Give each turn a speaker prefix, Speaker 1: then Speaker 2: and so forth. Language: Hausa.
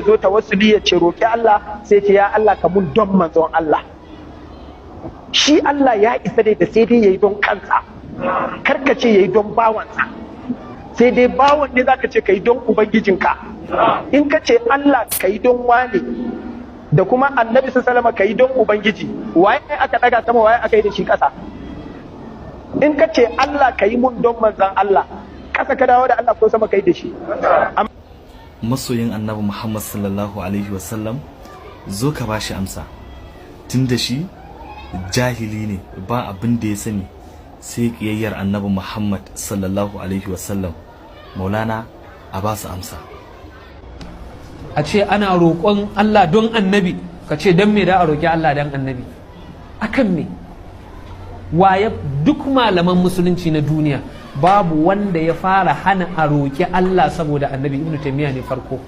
Speaker 1: Zo tawassuli ya ce roƙi Allah, sai ce, "Ya Allah, ka mun don manzon Allah." Shi Allah ya isa dai da sai dai yayi don kansa. Karka ce yayi don bawansa, sai dai bawan ne zaka ce kai don ubangijinka. In ka ce Allah kai don wane da kuma Annabi sallallahu kai don ubangiji, waye aka daga sama, waye aka yi da shi kasa? In ka ce Allah kai mun don manzon Allah, kasa ka dawo da Allah ko sama kai da shi?
Speaker 2: Masoyin Annabi Muhammad sallallahu alaihi wasallam, zo ka bashi amsa, tun da shi jahili ne, ba abin da ya sani sai ƙiyayyar Annabi Muhammad sallallahu alaihi wasallam. Maulana, a ba su amsa.
Speaker 3: A ce ana roƙon Allah don Annabi, ka ce don me da a roƙi Allah don Annabi? Akan me? Waye? Duk malaman musulunci na duniya, babu wanda ya fara hana a roƙi Allah saboda Annabi. Ibnu Taymiya ne farko.